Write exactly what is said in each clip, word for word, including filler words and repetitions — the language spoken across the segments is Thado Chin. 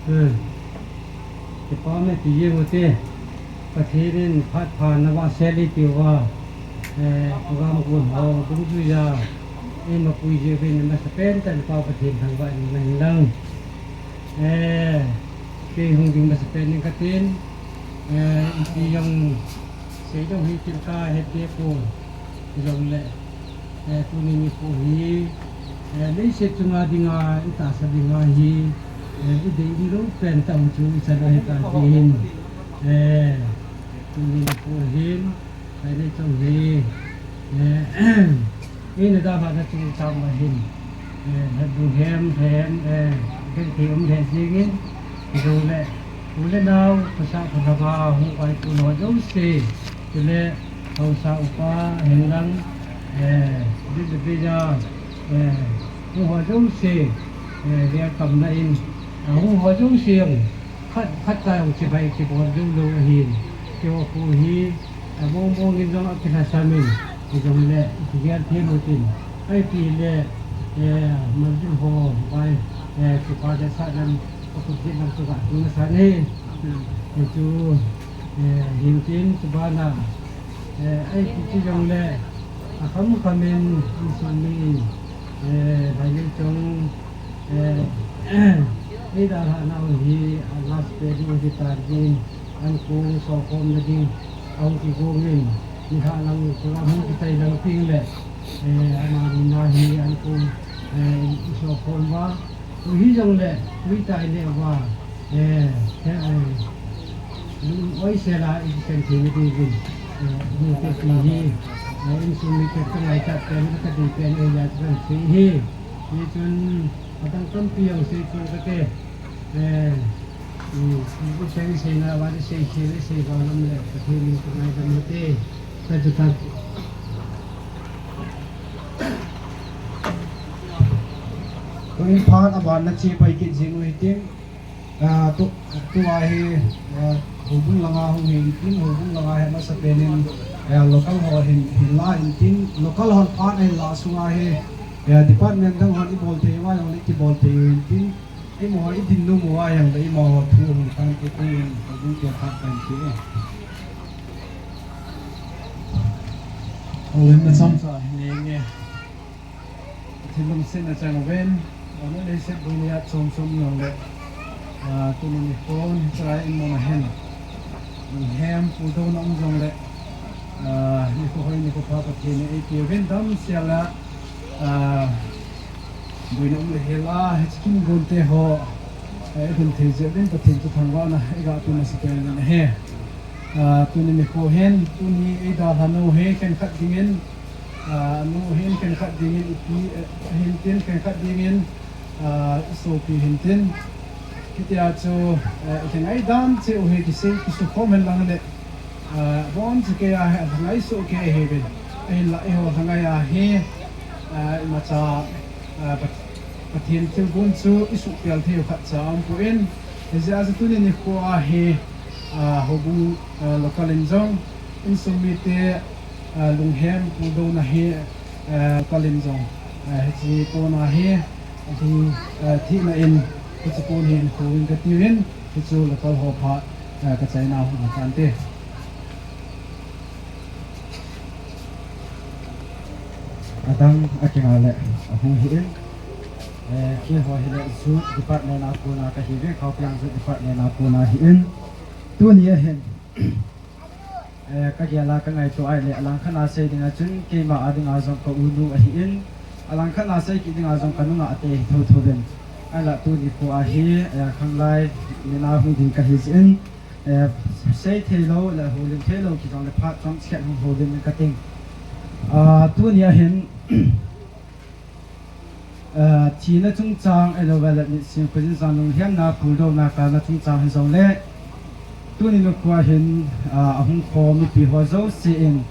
Hmm. Kipa me ti jeng ute. Pathen in phat pha na va sel i ti va. Eh, program kun ho dungjuia. Eima pui je ve na masa pen tan pa Pathen thangvah in na hin lang. Eh, kei hung ding masa pen in ka tin. Eh, ipi jong sei dong hi tin ka het de pon. Jong le. Eh, tuni nikho hi, eh, leiset chunga dinga, i tahsa dinga hi, eh, i dei um lou pen tah chu i chan ahi ta ti hin, eh, tuni nikho hin, Phailei chong hi, eh, i na dalha na chung chang ma hin, eh, he bu hem, hem, eh, gen thei um le jing in, jong le, u le nau, pasal pasal a, hung pai pu lo jong se, Chule, haosa upa, hinlang, eh, Biblia, eh, hung ho jouse, eh, welcome na in, ah, hung ho jouse jong, khat, khat ta jong chibai kibol jou lou ahin. Keiho khu hi, ah, mong mong in jong akilhasam in, hijongle, kigel thei lou tin. Ahi ti le, eh, Maldives ho, bai, eh, kipa le sa lam, ka khut jit lam ka ga tung na sa ne. Hichu, Eh, hintin chubana, eh, ahi kiti jongle, akham kham in insung mi, eh, Phailei chong, eh, ei dalhah nau hi, a last day ding hi tan din, ankong sokhom na ding, ahung kigong in, nilhah lang program hung kichai lang ting le, eh, ama min a hi ankong, eh, i sokhom uva, Hijongle, tui tai le uva, eh, eh, lung oi sela i kan thei na ding uvin, eh, hung te ti hi, eh, insung mi te ka ngaichat pen, ka dei pen, eh, ya kan sei hi. Hichun, adang tampi jong sei chu ka te, eh, i, i sei, sei na, va sei, sei le, sei va lam le, ka thei ni ka ngaidam te, ka chu ta. Tuin phat aban na che pai kit jing u hitin, ah, tu, tua hi, ah, houbung langa hung hi tin, houbung langa hi masa pen in, ah, local ho hin, hin la in tin, local hon phat hin la sunga hi, ah, department dang hon i bol thei uva jong le kibol thei u hin tin, i mo i din nu mo a jong le i mo thu hung tan ke tin, houbung ke phat kan ke. Houbung na chomcha hi nge. Pathen lungsetna chang uvin, vannoi leiset boina chom chom jong le, ah, tuni nikho hin hiche lai in mun a hin, lunghem pudouna um jong le, ah, nikho hoi nikho pha Pathen in eipe uvin damsel a, ah, boina um le hel a, hiche kin gon te ho, eh, hun thei jeh uvin Pathen chu thangvahna i ga pe masa pen in ahi. Ah, tuni nikho hin, tuni ei dalha nu hi khenkhat dingin, ah, nu hin khenkhat dingin ipi, eh, hin tin khenkhat dingin, ah, i sopi hin tin. Hitia chu, eh, i kingaidan cheh u hi kisei, kisukhom hen lang le, ah, bon chu kei a hi, a lhangai soh kei ahi uvin. Ahinla eiho lhangai a hi, ah, imacha, ah, Pat-, Pathen thilgon chu i suhpel thei u khatcha aum pon. Hijeh a chu tuni nikho a hi, ah, houbung, ah, local in jong, insung mite, ah, lunghem pudouna hi, ah, local in jong, ah, hiche pon a hi, athi, ah, thina in, hiche pon hi in khu in ka tiu in, hichu local ho phat, ah, ka chaina hung tan te. Adang a kinga le ahung hi in, eh, keiho hi le youth department a kona ka hi ve, Khaopiang youth department a kona hi in. Tuni a hin, eh, ka gel a ka ngaito a le, alangkhat a sei ding a chun keima a ding a jong ka u nu ahi in, alangkhat a sei kit ding a jong ka nunga te hi thotho uvin. Ahinla tuni kho a hi, eh, khanglai nina hung ding ka hi jeh in, eh, sei thei lou le houlim thei lou kijong le phat chomkhat hung houlim in ka ting. Ah, tuni a hin, Ah, thina chungchang, ahilouleh mitsim khojin chang lunglhemna, puldouna kana chungchang hijongle, tuni nikho a hin, ah, ahung khom mipi ho jouse in,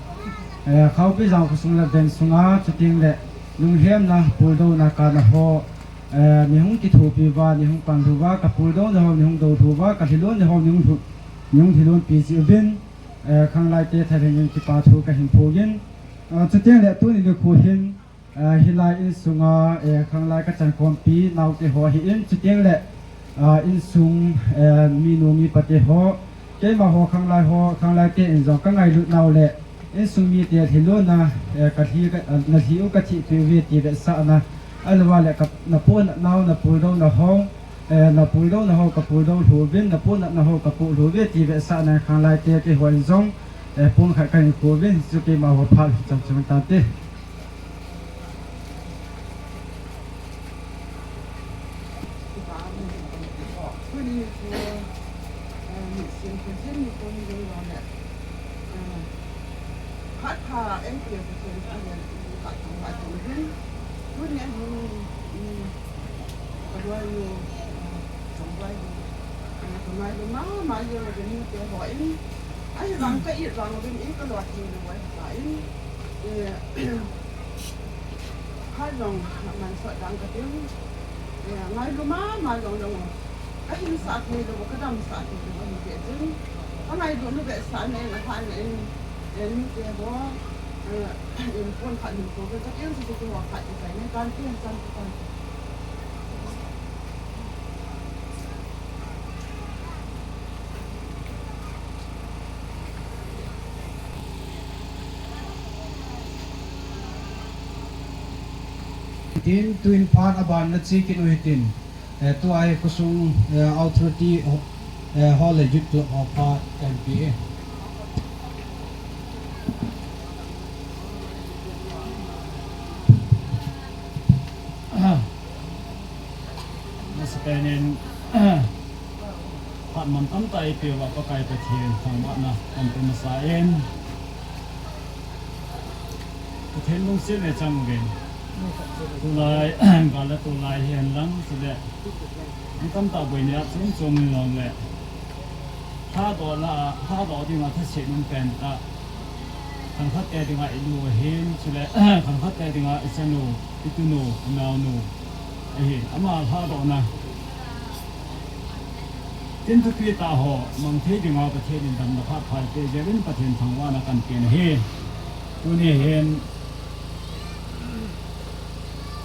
eh, Khaopi Jangkho sung le veng sunga, chuteng le lunglhemna, puldouna kana ho, eh, nei hung kithopi uva, nei hung panlhu uva, ka puldouna ho nei hung doulhu uva, ka lhilon na ho nei hung lhu, nei hung lhilonpi jeh uvin, eh, khanglaite thalheng in kipa thu kahin phong in, ah, chuteng le tuni nikho hin, Ah, hilai insunga, eh, khanglai ka chankhompi naote ho ahin, chuteng le, Ah, insung, eh, minu mipa te ho, keima ho khanglai ho, khanglai te in jong ka ngailut nau le, insung mite lhiluna, eh, ka lhi ka, ah, na lhi u ka thih peh uve ti vetsahna, ahilou le ka, na pohnat nau, na puldou na ho, eh, na puldou na ho, ka puldou lhu uvin, na pohnat na ho, ka poh lhu uve ti vetsahna khanglai te keiho in jong, eh, pon khat ka hin ko uvin, chu keima ho phat chom chom tante. Tuni nikho, eh, nisim Pathen nikho ni jong le, eh, phat pha eipeh Pathen a jal khat thang va thang hin. Tuni ahin, um, ka buai ni, eh, chang buai ni, eh, ka ngailu mama jeng uvin nute ho in. Ahivang ka it vang uvin, i ka lo thei lou ahi ta in. Eh, Kha jong, man sot dang ka ting. Eh, ngailu mama jong jong. Ka hinsah thei lou, ka damsah thei lou, ahi ve jing. Ka ngailu nu vetsahna in, apha na in, eh, nute ho, eh, in pon khat hin ko, ka ting si si ho khat ti kai ni, kan ti, kan ti, kan ti. Tin, tuin phat aban na che kit u hitin. Eh, tua hi khosung, eh, authority, eh, ho le youth club ho phat M P A. Masapen in, phat mantam tah eipeuva Pakai Pathen thangvahna kan pe masa in, Pathen lungset le chang uvin. Tulai, gal le tulai hihen lang, chule mantam tah boina chom chom ni jong le, Lhadoh la, lhadoh dinga thase nung pen tah. Khangthah te dinga i nu ahin, chule, khangthah te dinga i chanu, i tunu, i naonu ahin. Ama lhadohna. Tin thupitah ho, mang thei dinga Pathen in damna phat pha pe jeh in Pathen thangvahna kan pe na hi. Tuni hin,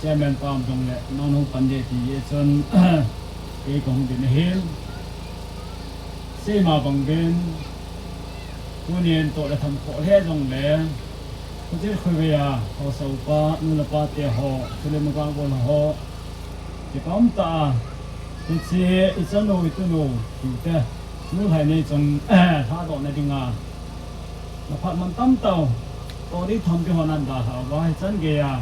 Chairman pa um jong le, non hung pan de ti jeh chun, kei kahung din ahin. Seima bang uvin, tunin toh le tham khoh le jong le, Khojit Khovei a, haosa upa, nu le pa te ho, chule Muka gol ho, kipa um tah a, hiche i chanu, i tunu, tute, nu lhai nei chun, lhadohna dinga, na phat mantam tah u, toh ding tham ding ho nan dalha uva, hichan geiya,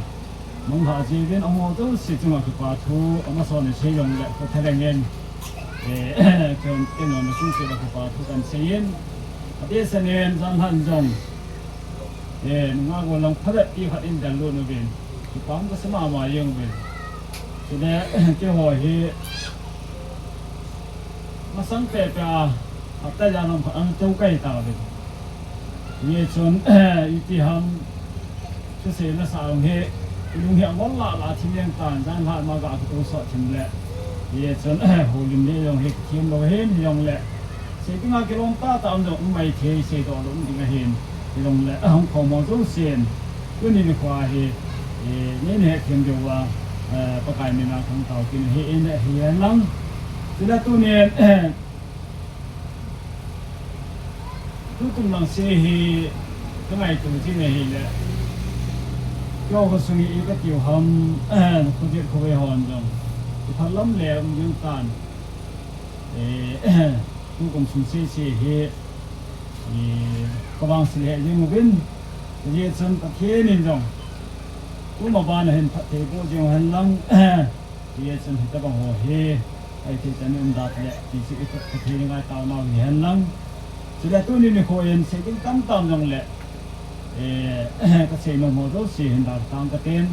nung lhah jeh uvin, ahung ho jouse chunga kipa thu, amasa in sei jong le, ka thaleng in, eh, chun, tin jong na sung se le kipa thu kan sei in, ati sen in, jan lhan jong, eh, nunga go lang phabep pi khat in dal lut uvin, kipa um ka sa mama jeng uvin. Chule, keiho hi, masang pehpeh a, hapta jan lang khat an tou kai ta uvin. Hijeh chun, iti ham, thusei nasa jong hi, i lung hi angol lah lah thim jeng tan, jan lhah ma ga kitou sot thim le. Hijeh chun, houlim le jong hi, thim lou hin, jong le. Sei dinga kilom tah tah um jong um maithei, seidoh lou um ding ahin. Hijong le, ahung khom ho jousen. Tuni nikho hi, eh, nei na hethem diu va, eh, Pakai mina khangtou kit ahi in, ahi hen lang. Chule tunin, tukum lang se hi, ka ngaito jing ahile. Keiho khosung hi i ka tiu ham, Khojit Khovei hon jong. I phat lam le um jing tan. Eh, tukum sung sese hi, eh, ka vangse le jing uvin, hijeh chun Pathen in jong, tuma bana hin phatthei boh jing hen lang, hijeh chun hitabang ho hi, ahi thei chan i um da le, ti chu i Pathen i ngaitao nau hi hen lang. Chule tuni nikho in sei ding tamtah um jong le, eh, ka sei nom ho jouse hin dalha tang ka tin,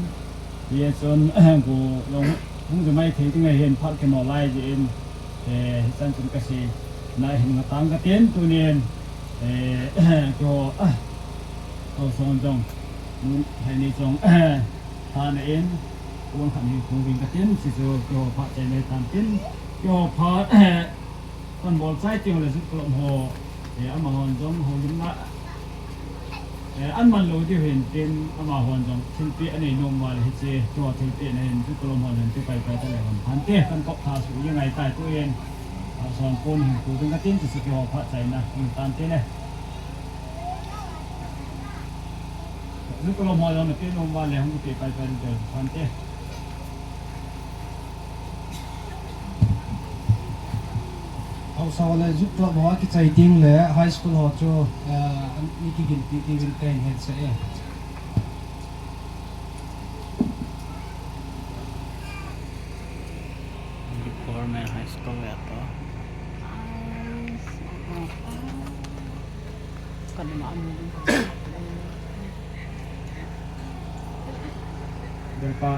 hijeh chun, go jong hung ju maithei ding ahin phat kino lai jeh in, Eh, hichan chun ka sei na hin nga tang ka tin tunin, eh, keiho, ah, keiho song jong, nu lhai nei jong, tha na in, pon khat hin kong ving ka tin, hichu keiho phat chai nei tan tin, keiho phat, kan bol chai teng le sut kolom ho, eh, amahon jong houlimna, Eh, an man lou diu hin tin, amahon jong thilpeh anei nom uva le hiche, tua thilpeh na hin, tu kolom hon hin, tu pai pai ta le hon. Hante, kan kop tha su, i ngai tai tu hin, ah, son pon hin, tu ding ka tin, tu su ki ho phat chai na, hin tante le. Tu kolom hon jong na pe nom uva le, hung pe pai pai tu, hante. Haosa le Youth Club ho kichai teng le high school ho chu, eh, an mi kiginpi tivin kahin hetsah e. Government High School le to. Kan ma mu. Dangka.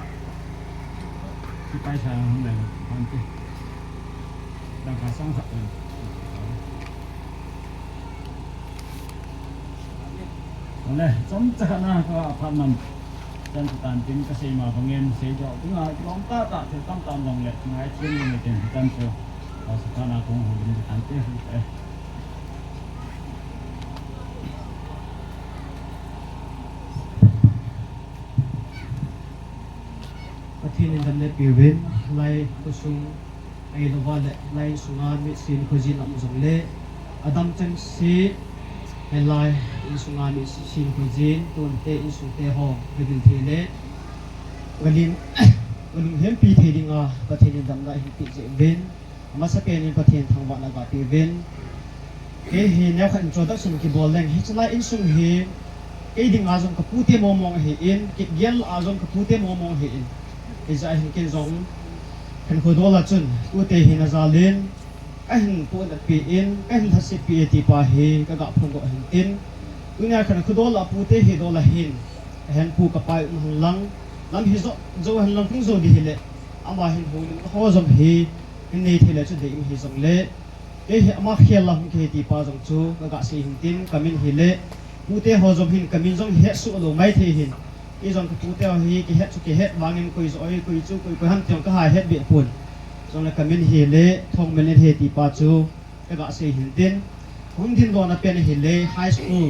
Sipai sa hung lai, hante. Dangka sang khat. Ale, chomcha khat na ka apartment. Chan chu tan tin ka sei ma bangin, sei jo, tunga kilom tah tah, thil tam tam jong le, ngai thim ni tin, chan chu. Ka sa ka na kong hu lim tan te hu te. Pathen in damna peuvin, lai khosung, ahilouva le, lai insunga mitsi nikho jin um jongle, adam chengse, hilai insunga mitsi nikho jin, tun te insung te ho, gadil thei le, galin, galunghempi thei dinga, Pathen in damna hin pe jeh uvin, Amasapen in Pathen thangvahna gapeuvin. Kei hi neokhat introduction kibol leng, hiche lai insung hi, kei dinga jong kapute mong mong ahin, kei gel a jong kapute mong mong ahin. Hijeh hin ken jong, khankho dol a chun, tute hi najal in, kahin pohnatpi in, kahin lhasetpi e ti pa hi, kaga phongdoh ahin tin. Tunia khankho dol a pute hi dol ahin, kahenpu kapai um hen lang, lam hi jo, jo hen lang kung jo di hile, ama hin houlimna ho jong hi, Hin nei thei le chu dei um hijongle, kei hi ama khel la hung kihi ti pa jong chu, kaga sei hin tin, kamin hile, pute ho jong hin, kamin jong het suh lou mai thei hin. Kei jong kapute ho hi, kihet chu kihet vangin koi jo oi, koi chu, koi, koi ham ti jong kaha het be pon. Jongle kamin hile, Thongminlen hi ti pa chu, kaga sei hin tin. Hung ding lona pen ahile high school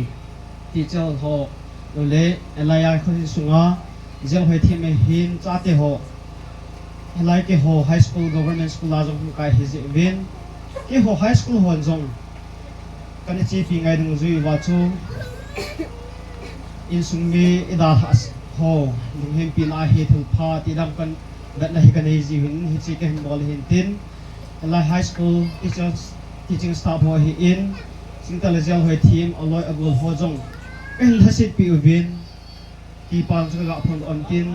teacher ho, lole, L I R kho hi sunga, jeh hoi thim ahin chate ho. Hilai keiho high school government school a jong hung kai hi jeh uvin. Keiho high school hon jong, kana chepi ngai dungjuiya chu, insung mi idalhah ho, lunghempi na hi thilpha ti dang kan vetna hi kanei jiuvin, hiche kahin bol hin tin. Lai high school teachers, teaching staff ho ahin, Singtang le Jalhoi thim, aloi agol ho jong, kahin lhasetpi uvin, ti pa chu kaga phongdoh in tin,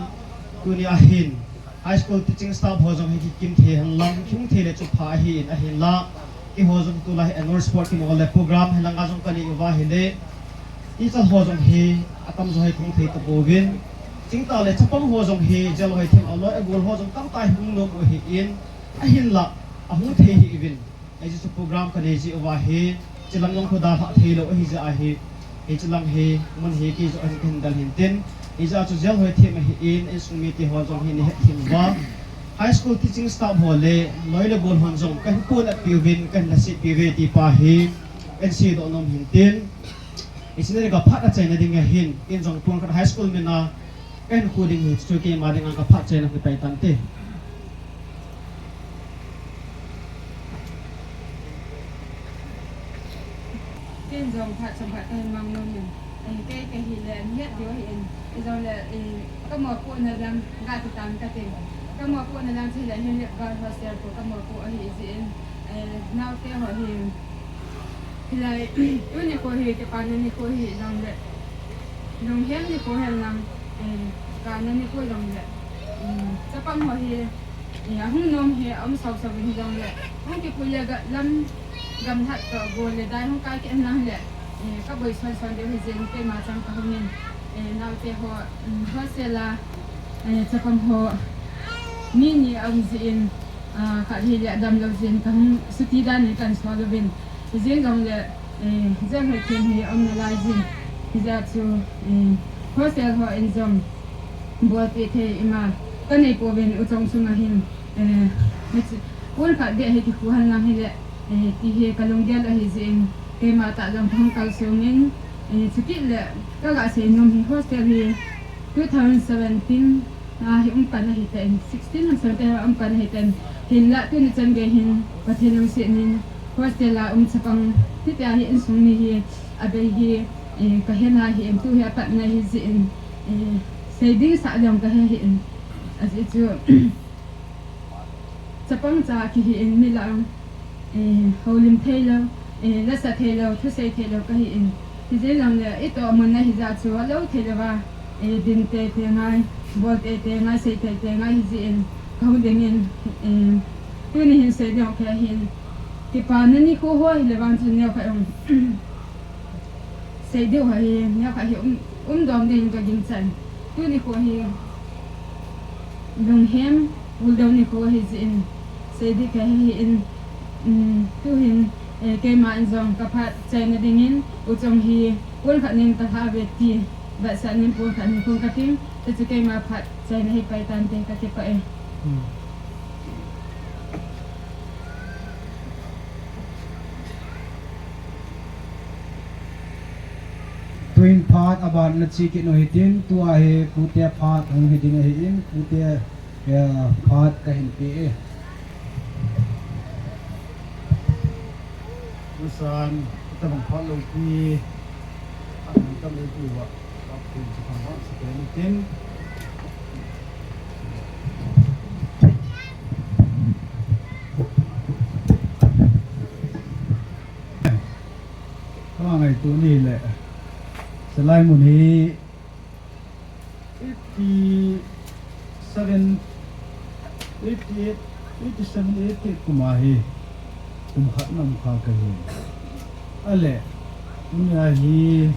tuni ahin, high school teaching staff ho jong hi kikim thei hen lang, hung thei le chu pha ahin, ahinla, keiho jong tulai hi annual sport kimo le program hi langa jong kanei uva ahile, teacher ho jong hi, atamjo hi kahung thei tapouvin, Singtang le chapang ho jong hi, Jalhoi thim, aloi agol ho jong tamtah hi hung nom u ahin, ahinla, ahung thei hih uvin. Hiche chu program kanei jeh uva hi, hiche lang jong khu dalhah thei lou ahi jeh ahi, hiche lang hi, mun hi kei jong ahin kahin dal hin tin, hijeh a chu Jalhoi thim ahin, insung mite hon jong hi nei het thim uva. High school teaching staff ho le, loi le gol hon jong, kahin pohnatpi uvin, kahin lhasetpi uve ti pa hi, kahin seidoh nom hin tin, hiche ni ka phat achaina ding ahin, ken jong pon khat high school min a, Kahin khu ding hi chu keima dinga ka phat chaina hi pai tante. Ken jong phat chomkhat kahin mang nom in. Ei, kei, kei hile, mihet diu ahin. Ijongle, ei, ka mopohna lam, ga ti tan kati. Ka mopohna lam chu hile, Hilip Girls Hostel khu ka mopoh ahi jeh in. Ei, naote ho hi. Hilai, tuni kho hi, kipana nikho hijongle, lunghem nikho hen lang, eh, kana nikho jongle, um, chapang ho hi, eh, ahung nom hi, aum sao sao in hijongle, hung kipui le ga, lam, gamlhat toh, gol le dai hung kai kit hen lang le, eh, ka boi son son diu hi jeh in keima chang ka hung in, eh, naote ho, um, hostel a, eh, chapang ho, mi ni aum jeh in, Ah, khat hile adam lou jeh in kahung suti dan in kan sol uvin. Hijeng jongle, eh, Jalhoi thim hi aum nalai jin. Hijeh chun, eh, hostel ho in jong bolpeh thei ima kanei pouvin u chong chunga hin, eh, hiche, pon khat beh hi kikhu hen lang hile, eh, ti hi ka lunggel ahi jeh in, keima tah jong kahung kalsong in, Eh, chukit le ka ga sei nom hi hostel hi two thousand seventeen a hi um pan ahi tan, sixteen and seventeen a um pan ahi tan. Hinla tuni chan gei hin Pathen lungset in hostel a um chapang hitia hi insung mi hi abei hi, eh, ka he na hi in, tu hi apatna hi jeh in, eh, sei ding sah jong ka he hi in. Ajeh chu chapang cha kihi in mi lah a, eh, houlim thei lou, eh, lasa thei lou, thusei thei lou ka hi in. Hijeh jong le, i toh mun a hi jeh chu, alou thei lou va, eh, din tei tei ngai, bol tei tei ngai, sei tei tei ngai, hijeh in, ka hung ding in, eh, tuni hin sei ding ka hi in. Kipana nikho ho hi le vang chu neo ka ong. Sei diu hi, neo kha hi um, um dom ding ka ginchat. Tuni kho hi lunghem, ul dom nikho hi jeh in, sei ding ka hi in, um, tu hin, eh, keima in jong ka phat chaina ding in, u chong hi, pon khat nin ka lha ve ti, vetsah nin pon khat nin kong ka ting, te chu keima phat chaina hi pai tan te ka kipah e. Hmm. Tuin phat aban na chi kit u hitin, tua hi pute phat hung hi ding ahi in, pute, eh, phat ka hin pe e. Tusan, tabang phat lou pi, a kan tam lou pi wa. Ka ngaito ni le, Salai mun hi eighty seven, eighty eight, eighty seven, eighty eight kum a hi kum khat na um kha ka hi. Ahile, tunia hi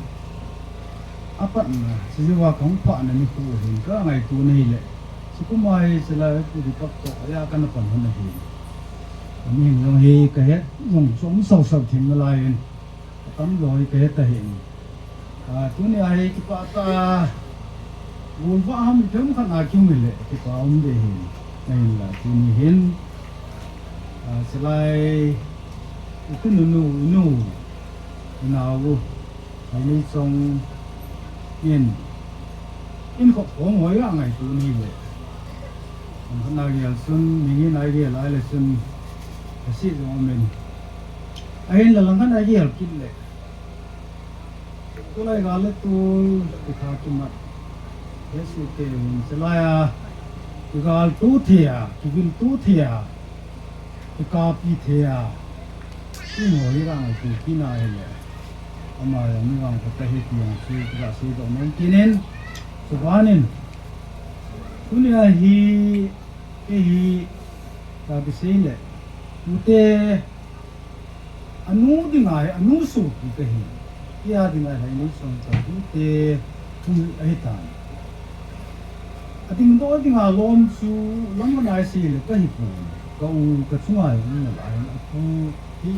apatna, chujouva kahung phatna nikho ahin ka ngaito na hile. Chukum a hi Salai Pu Deepak toh, aya kana pan hon ahin. Ami hin jong hi kahet, jong chom sao sao thim nalai in. Atam jo hi kahet ahin. A, tunia hi kipah tah a, gol vah ham themkhat a kium hile, kipah um ding ahin. Ahinla, tuni hin, a, Salai, i tunu nu, i nu, i nao u, Haineichong in, in khop khom hoi a ngaito ni le. Langkhat na gel chun, mingin a gel a le chun, ka si jong amen. Ahinla langkhat na gel kit le. Tulai gal le tul, kitha kimat. Jesu te hin Salai a, kigal tu thei a, kivil tu thei a, kikapi thei a. Imo hi rang tu kina hile. Ama jong mi vang khat ahi ti jong chu, kiga sei doh nom kit in. Chubanin. Tunia hi, kei hi, ka kisei le. Tute, Anu dinga hi, anu sopi kahi. Tia dinga hi, Haineichong ka tute thum ahitan. Adingdoh dinga lom chu, lamkhat a isei le kahi pon. Ka u, ka chunga hi, um nalai, apu hi,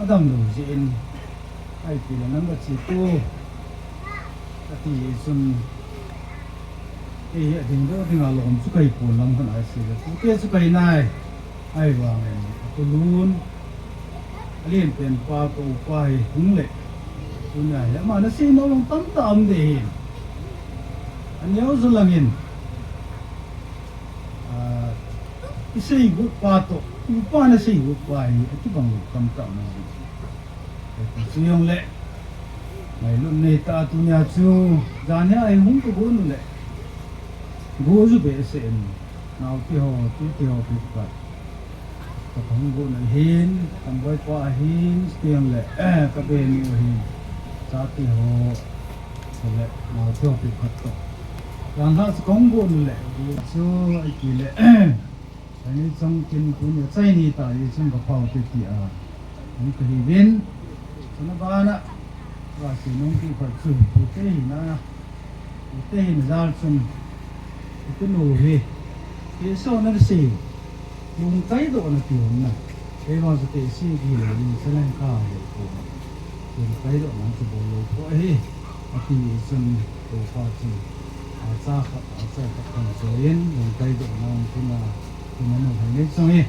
adamlou jeh in. Ahi tile nang kache tu. Kati chun, Kei hi adingdoh dinga lom chu kahi pon lamkhat a isei le, tute chu kahi nai. Ahivangin, atulun, alen pen pa ka upa hi hung le. Tunia hi, ama nasei nom jong tamtah um ding ahin. Aneo jo langin. Ah, isei got pa toh, upa nasei got pa hi, akibang got tamtah um ding ahi. Chujongle, ngailutna neitah a tunia chu, jan hi a hung kagon u le, go ju behseh in, naote ho, tute ho, pehpat. Kahung gon u ahin, Tamboipa ahin, chujongle, eh, ka benu ahin, chate ho, chule, naote ho, pehpat toh. Jan hi a chu kahung gon u le, go chu, ahi tile, Haineichong kin tunia chaini tah jeh chun ka pao te tia. Hung kahiuvin. Chuna bana. Ka sei nom pi khat chu. Tute hina. Tute hina jal chun. Tute nu hi. Kei so na sei. Lungkai doh na ti hon na. Kei vang chu te si ki le ni sa leng ka he ko. Lungkai doh na chu bol lou ko ahi. Ati chun ko pa chu. Acha khat, acha khat kan choi in. Lungkai doh na chu na. Tina nu Haineichong hi.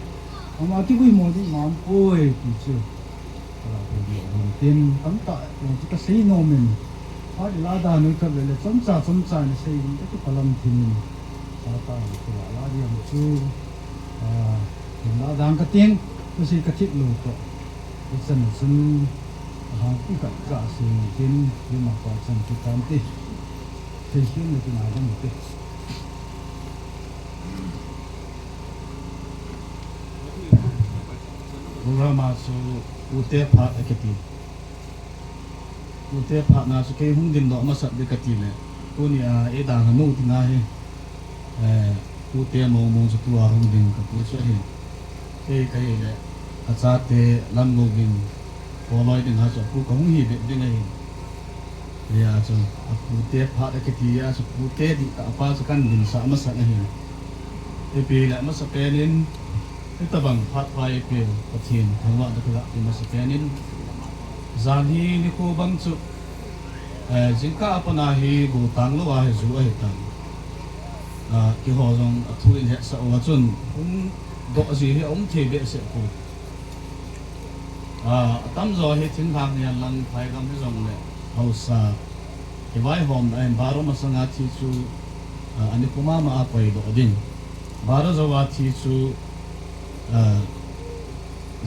Ama kivui mo ding ngam poi ti chu. Tin, tamtah, eh, chu kasei nomin. Phat ila dan u khat vele, chomcha, chomcha in sei in, eh, chu kalam thim in. Sa ta, chu la, la diam chu, ah, thim la dan kating, kasei kathip lou toh. Ichan chun, ahang pi khat kasei tin, ima pa chan chu kan ti. Sei khin le kin a dang ti. Program a chu Pute phat akiti. Pute phat na chu kei hung dingdoh masat ding kati le. Tuni a, eh, dan hanu tina hi. Eh, Pute mong mong chu tua hung ding kati chu ahi. Kei kahi le, achate lam lo ding, poloi ding a chu apu kahung hi bep ding ahi. Hia chu, apute phat akiti a chu, pute dihtah pa chu kan dinsah masat ahi. Ipi le masapen in, hitabang phat pha ipi, Pathen thangvahna kaga pe masapen in. Jan hi nikho bang chu, eh, jingkah a pat a hi gotang lou a hi ju ahi tan. Ah, keiho jong athu in hetsah uva chun, hung doh ji hi aum thei behseh poi. Ah, atamjo hi thinglhang hihen lang, phaigam hijongle, haosa, kivaihomna ahin, baro masanga thi chu, ah, ani puma ma a koidoh ding. Baro jouva thi chu, ah,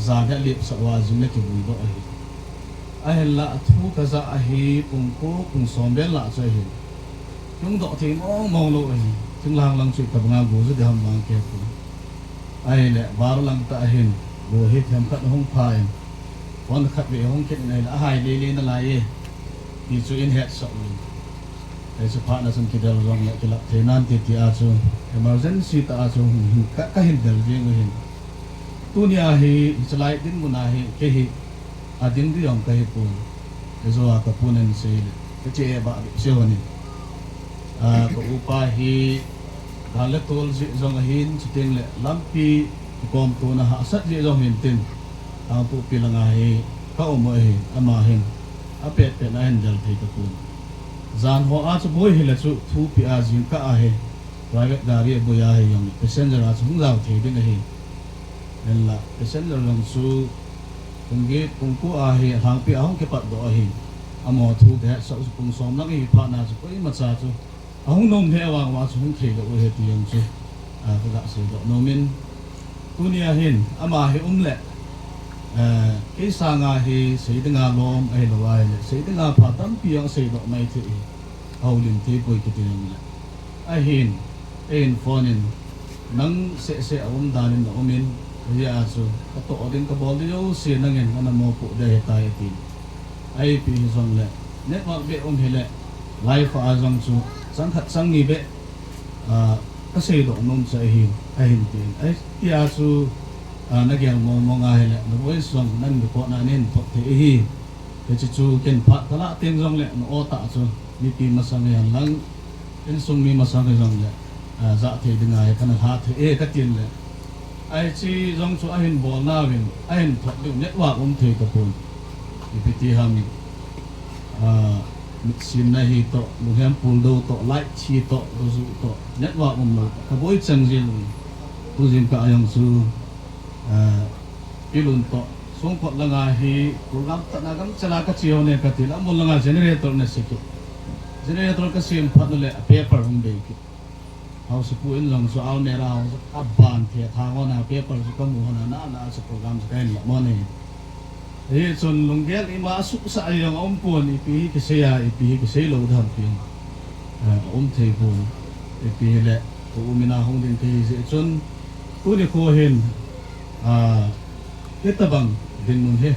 jan hi alepsah uva jing le kivuidoh ahi. Ahinla athu kajah ahi, pung ko, pung som vel lah chu ahi. Hung doh thei mong mong lou ahi. Thinglhang lang chu itobanga go ju ding ham vang kihepoi. Ahile, baro lang tah ahin, go hi themkhat hung pha in, phone khat vei hung kit in ahile, ahai lele nalai e, ti chu in hetsah uvin. Hiche phat na chun kidel jongle kilap thei nante tia chu, emergency tah a chu hung hin ka, kahin del jeng u ahin. Tunia hi, hiche lai dinmun a hi, kei hi, ading ding jong kahipon. Keijoa kapun in seile, kache e bah bep seh hon in. Ah, ka upa hi, dan le tol jeh jong ahin, chuteng le lampi kikomtona hahsat jeh jong hin tin, Kangpokpi langa hi kaum u ahin, ama hin apetpet na ahin del thei tapon. Jan ho a chu boi hile chu thupeh a jingkah a hi private gari aboi a hijongle passenger a chu hung jao thei ding ahi. Hinla passenger jong chu pung get, pung ko a hi alhangpi a hung kipatdoh ahi. Amaho thu kahetsah u chu pung som lang ahi phat na chu koimacha chu ahung nom lheh vang uva chu hung theilou u ahi ti jong chu, ah, kaga seidoh nomin. Tunia hin ama hi umle, eh, kei sanga hi sei dinga lom ahilou ahile, sei dinga pha tampi jong aseidoh mai thei hi. Ahoulim thei poi kiti jongle, ahin, eihin phone in, nang sehseh aumdan in naum in, hijeh a chu katoh ding kabol ding jouse nangin nana mopoh ding ahitai atin. Ipi hijongle, network beh um hile, live a jong chu chang khat chang ni beh, ah, kaseidoh nom chu ahin, ahin tin. Ahi tia chu, ah, nagel mong mong ahile, na voice jong nan record na nin thot thei ahi. Hiche chu ken phat kalah teng jongle na-o tah chu mipi masang hihen lang, insung mi masang hijongle, ah, jah thei dinga hi kana lha thei e katin le, hiche jong chu ahin bol nauvin, ahin thot diu network um thei tapon. Ipi ti ham, ah, mitsinna hi toh, lunghem puldou toh, light thi toh, luju toh, network umlou toh, kaboi chang jeng uvin. Tu jingkah jong chu, ah, Pilun toh, Songkot langa hi program tatna gamchela kache hon e katile, amun langa generator in asei kit. Generator kasem phat ule paper hung bei kit. Haosapu in jong chu almirah hung chu aban thei thang hon a, paper chu kamu hon a, nana chu program chu kahin lah mon ahi. Hichun lunggel ima asuhsah jong aumpon, ipi hi kisei a, ipi hi kisei lou ding ham tin, eh, aum thei pon. Ipi hile, ka u mina hung ding kahi jeh chun, tuni kho hin, ah, hitabang dinmun hi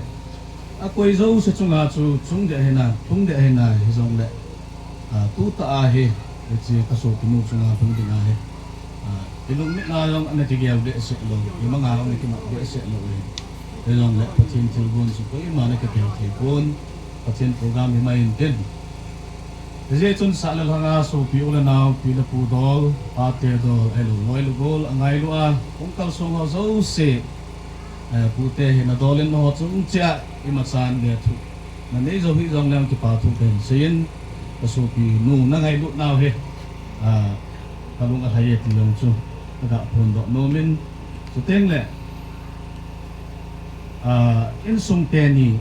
akoi jouse chunga chu chung deh hina, lhung deh hina hijongle, ah, tutah a hi, hiche kasopinu chunga lhung dinga hi, ah, ilungmit na jong ana kigel behseh lou, imanga jong ana kimat behseh lou hi. Hijongle Pathen thilgon chu koima ana kipel thei pon, Pathen program hi mai intin. Hijeh chun sah le lhanga sopi u le nao, pi le pu dol, pate dol, ahilou loi le gol angailu a hung kalsong ho jouse, eh, pute hi nadol in nangho chung cheh a imachan lethuh nanei jou hih jongle kipa thu kahin seiyin, kasopinu nangailut nau hi, ah, kalung alhai e ti jong chu kaga phondoh nomin, chuteng le, ah, insung teni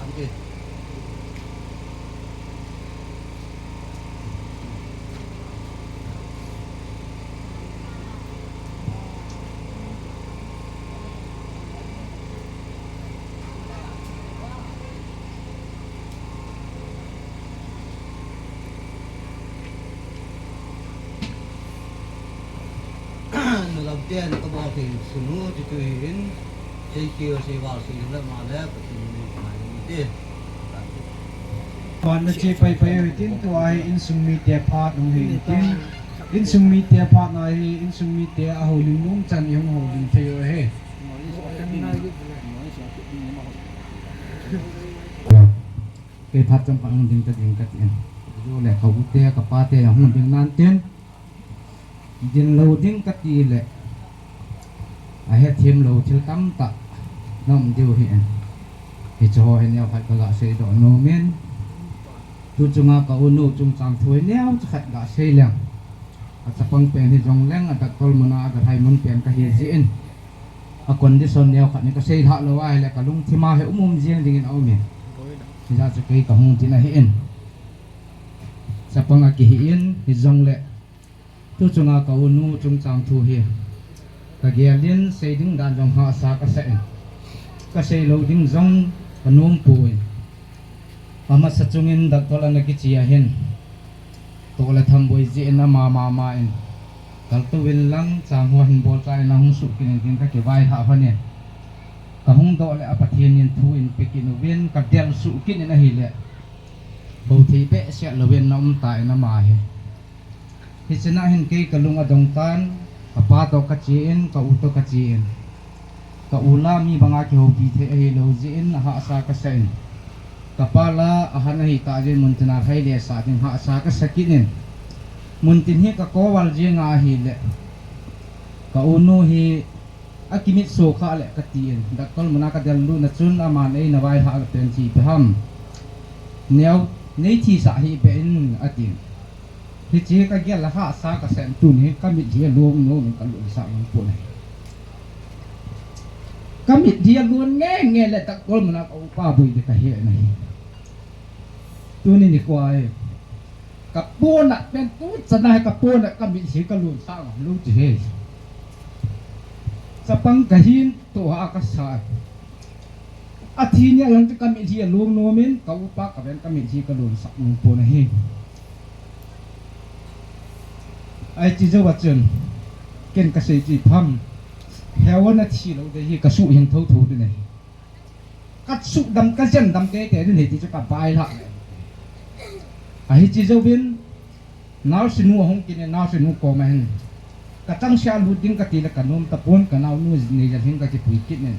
pha inte. Nagam ten kabol thei sunu ti tu hi in, sei keu sei val sei le ma le Pathen in ngai ni te. Pan na che pai pai u hitin, tua hi insung mite phat hung hi intin. Insung mite phat na hi insung mite a houlim nom chan i hung houlim thei u ahi. Kei phat chomkhat hung ding ta ding ka tin. Ju le ka u te ka pa te hung ding nan tin. Din lou ding ka ti le, a hethem lou thil tamtah na um diu hi in. Hiche ho hi neo khat ka ga seidoh nom in. Tu chunga ka u nu chungchang thu hi neo khat ga sei leng. A chapang pen hi jong leng a doctor mun a ga lhai mun pen ka hi jeh in. A condition neo khat ni ka sei lha lou a ahile ka lungthim a hi um um jeng ding in a um in. Hijeh chun kei ka hung din ahi in. Chapang a kihi in, hi jong le. Tu chunga ka u nu chungchang thu hi ka gel in, sei ding dan jong hahsa ka sa in, ka sei lou ding jong ka nom poi. Amasa chung in doctor ana kiche ahin, toh le thamboi jeh in ama mama in, Kaltou in lang, chang ho hin bolcha in lang hung suh kit in tin ka kivailhah hon in. Ka hung doh le a Pathen in thu in pe kit uvin, ka del suh kit in ahile. Bou thei behseh louvin na um ta in ama hi. Hichena hin kei ka lung adong tan, ka pa toh ka che in, ka u toh ka che in. Ka u la mi banga kihoupi thei ahilou jeh in ahahsa ka sa in. Ka pa la ahan ahi tah jeh in muntin a lhai le sah ding hahsa ka sa kit in. Muntin hi ka kou val jeng ahile. Ka u nu hi akimitso kha le ka ti in. Doctor muna ka del lut na chun aman eina vailhah pen chu ipi ham. Neo, nei thisah hih beh in atin. Hiche ka gel a hahsa ka sa in tuni ka mitlhi alung nom in ka lungsah nom pon ahi. Ka mitlhi alung nge nge le doctor muna ka upa boi ding ka he na hi. Tuni nikho hi. Ka pona pen tuchan a hi ka pona ka mitlhi ka lungsah nom lou ti he. Chapang ka hin toh a ka sa. Athi ni a jong chu ka mitlhi alung nom in, ka upa ka ven ka mitlhi ka lungsah nom pon ahi. Ahi ti jou a chun, ken ka sei chu ipi ham. Heu ana thi lou ding hi ka suh hing thotho ding ahi. Ka suh dam, ka jen dam teitei ding ahi ti chu ka vailhah. Ahi ti jouvin, Nurse nu ahung kit in, nurse nu koma hin. Ka changseh a lut ding ka ti le ka nom tapon, ka naonu nei jal hin ka kipui kit in.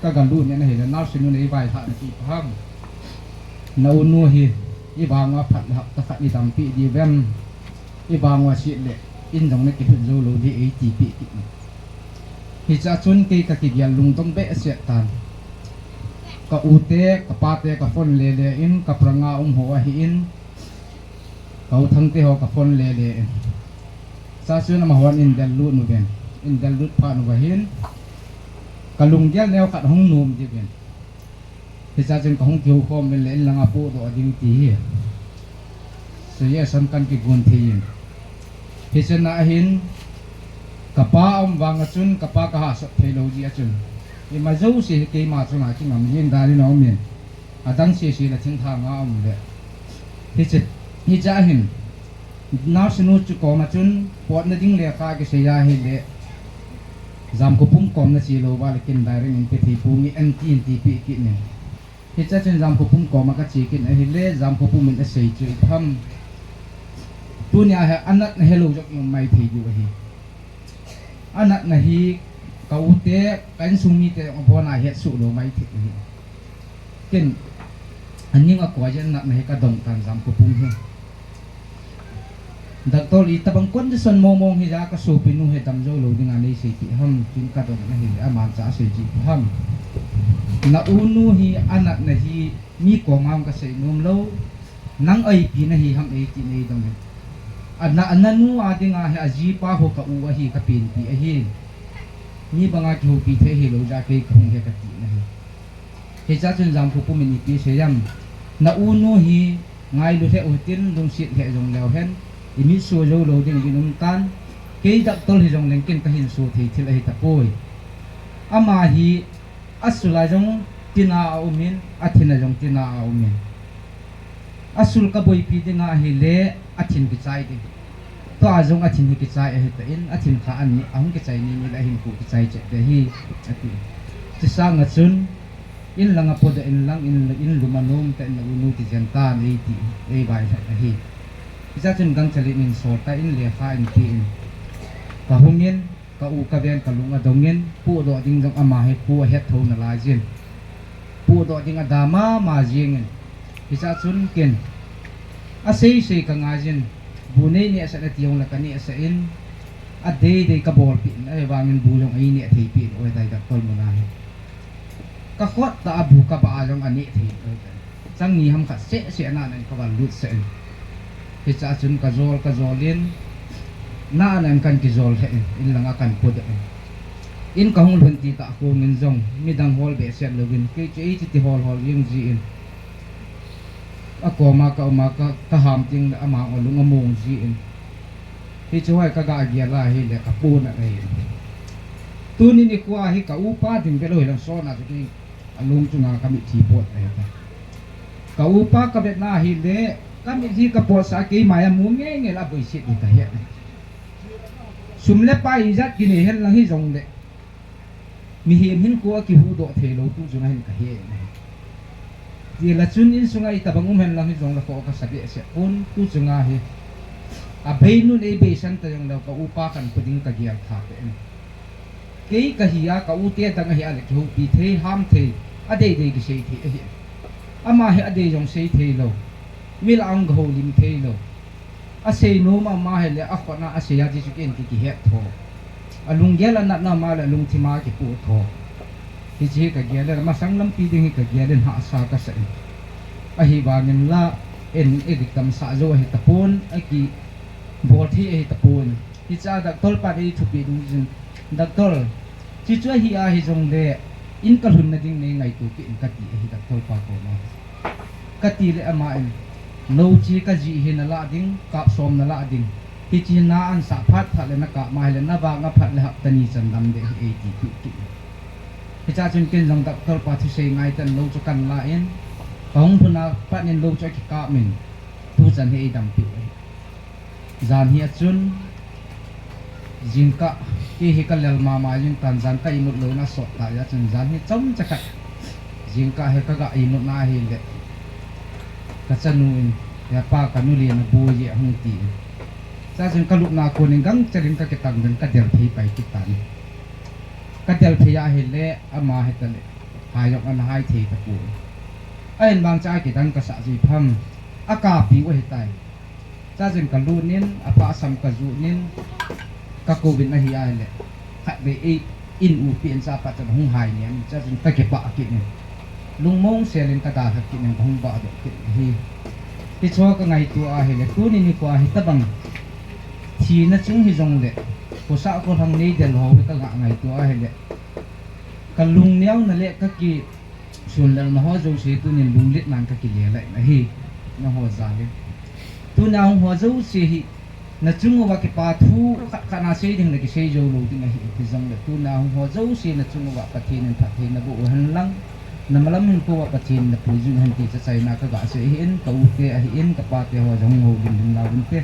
Ka ga lut in ahile nurse nu in eivailhah na chu ipi ham. Na u nu hi, i vang uva phat le hapta khat i dampi diu vem. I vang uva set le, in jong na kilhun jou lou ding eiti pi kit in. Hichea chun kei ka kigel lungdong behseh tan. Ka u te, ka pa te ka phone le le in, ka pranga um ho ahi in. Ka u Thangte ho ka phone le le in. Chua chun amahon in del lut uvin. In del lut phat uva hin. Ka lunggel neo khat hung nom diu vin. Hichea chun ka hung kihou khom uvin le in langa pohdoh ding ti hi. Suggestion kan kigon thei in. Hichea hin ka pa um vang a chun ka pa ka hahsat thei lou jeh a chun. Ima jouse hi keima chunga kingam jing dan in aum in. Adang sese le thingthang a um le. Hiche, hichea hin. Nurse nu chu koma chun, potna ding lekha kisei ahile. Jamkhopum kom na che lou uva le ken direct in pe thei ponge anti in ti pi kit in. Hichea chun Jamkhopum koma ka che kit in ahile, Jamkhopum in asei chu ipi ham. Tunia hi anatna helou jong i um mai thei diu ahi. Anatna hi ka u te, ka insung mite jong abon a hetsoh lou mai thei ahi. Ken, aning a koi jeh in anatna hi ka dong tan Jamkhopum hi. Doctor itobang condition mong mong hi jeh a ka sopi nu hi dam jou lou dinga nei seipeh ham, tin ka dong in ahile, aman cha asei chu ipi ham. Na u nu hi anatna hi mi koma ka sei nom lou. Nang a ipi nahi ham eiti in eidong in. Ana, ana nu a dinga hi ajipa ho ka u ahi ka penpi ahi. Mi banga kihoupi thei hilou jeh a kei kahung hi kati in ahi. Hichea chun Jamkhopum in ipi asei em. Na u nu hi ngailu lheh utin lungset lheh jong leu hen. Imitso jou lou ding uvin um tan. Kei doctor hijong leng ken kahin so thei thil ahi tapoi. Ama hi Asul a jong tina a um in, athin a jong tina a um in. Asul ka boipi dinga ahile, athin kichai ding. Tua jong athin hi kichai ahi tan, athin kha ani, ahung kichai ni ni le ahin khu kichai chet ding ahi, ati. Chusanga chun, in langa podoh in lang, in, in lum anom tah in na u nu ti jen tan eiti, eivailhah ahi. Hichea chun Gangchel in in sol tan, lekha in pe in. Kahung in, Ka u ka ven ka lung adong in, pohdoh ding jong ama hi po ahet tho nalai jin. Pohdoh ding ada mama jing in. Hichea chun ken. Asei sei ka ngai jin. Bu nei nehsah nati jong le ka nehsah in. Adei dei ka bolpeh in. Ahivangin bu jong ei neh theipeh in. Oi dai doctor muna hi. Ka khut tah a bu ka bah a jong aneh thei. Chang ni ham khat seh seh a nana in ka val lut sah in. Hichea chun ka jol, ka jol in, nana in kan kijol lheh in, in langa kan podoh in. In ka hung lhun titah kong in jong, midang hol behseh louvin, kei chu eiti ti hol hol jeng jin. Akoma ka um a ka, ka ham teng le ama alung among jin. Hichu hoi ka ga gel a ahile ka puna ahi. Tuni nikho hi ka upa ding velou hilang sona chu kei alung chunga ka mitlhi pot ahi ta. Ka upa ka vetna ahile ka mitlhi ka potsah a keima a mu ngei ngei la boiset ding ka he. Sum le pai ijat kinei henlang hijongle, mihem hinkho akihuhdoh theilou tu chunga hin kahe ahi. Tila chun insunga itobang um henlang hijongle kho kasa behseh pon, tu chunga hi abeinun eibeisan ta jongle ka upa khat pu ding kagel tha peh in. Kei kahi a, ka ute dang ahi a le kihoupi thei, ham thei, adeidei kisei thei ahi. Ama hi adei jong sei theilou, mi lah a hung houlim theilou. Asei nom ama hile akhut a asei a, Jesu ken ki kihet tho. Alunggel anatna ama le alungthim a kipoh tho. Hiche hi kagel in, masang lampi ding hi kagel in hahsa kasa in. Ahivangin la en eidikdamsah jou ahi tapon, akibol thei ahi tapon. Hichea doctor pan eithupeh ding jin, Doctor, chuchu ahi a hijongle, in kalhunna ding neingaito kit in kati ahi doctor pa koma. Katile aman, lou chu kajih hi nalah ding, kap som nalah ding. Hiche na ansah phat phat le nakap ma hile, navang aphat le hapta ni chan dam ding ahi eiti peh kit in. Hichea chun ken jong doctor pa thusei ngaitah in lou chu kanlah in, kahung lhun a pat in lou chu akikap in, tuchan hi eidam peh u ahi. Jan hi a chun, jingkah, kei hi kalel mama jing tan, jan ka imut louna asot ta jeh a chun, jan hi chomcha khat, jingkah hi kaga imutna ahile, kachanu in, He pa, kanu len aboi e, ahung tin. Chua chun kalupna kon in gangchel in kakitang in kadel phei pai kit tan. Kadel phei ahile, ama hitale, hai jong ana hai thei tapoi. Ahin vang chua kidang kasah ji pham, akapiu ahitai. Chua chun kalut in, apah sam kajuh in, kakouvin ahi ahile, khatvei ei in u pen chua pat chun ahung hai ngen in, chua chun kakipah kit in, lungmong sel in kadalha kit in, kahung vahdoh kit in ahi. Hicheho kangaito ahile, tuni nikho a hitobang thina chung hijongle, khosah kholhang neidel ho hi kaga ngaito ahile, kalungneona le kaki sunlelna ho jouse tunin lungletnan kakile lai in ahi, nangho jal in. Tuna hung ho jouse hi, nachung uva kipa thu khat khat nasei ding nakisei jou lou ding ahi, hijongle tuna hung ho jouse nachung uva Pathen in phatthei naboh u henlang, namalam hinkho uva Pathen in napuijin hen ti chachaina kaga sei ahin, ka u te ahin, ka pa te ho jong hung houlim lim nauvinte.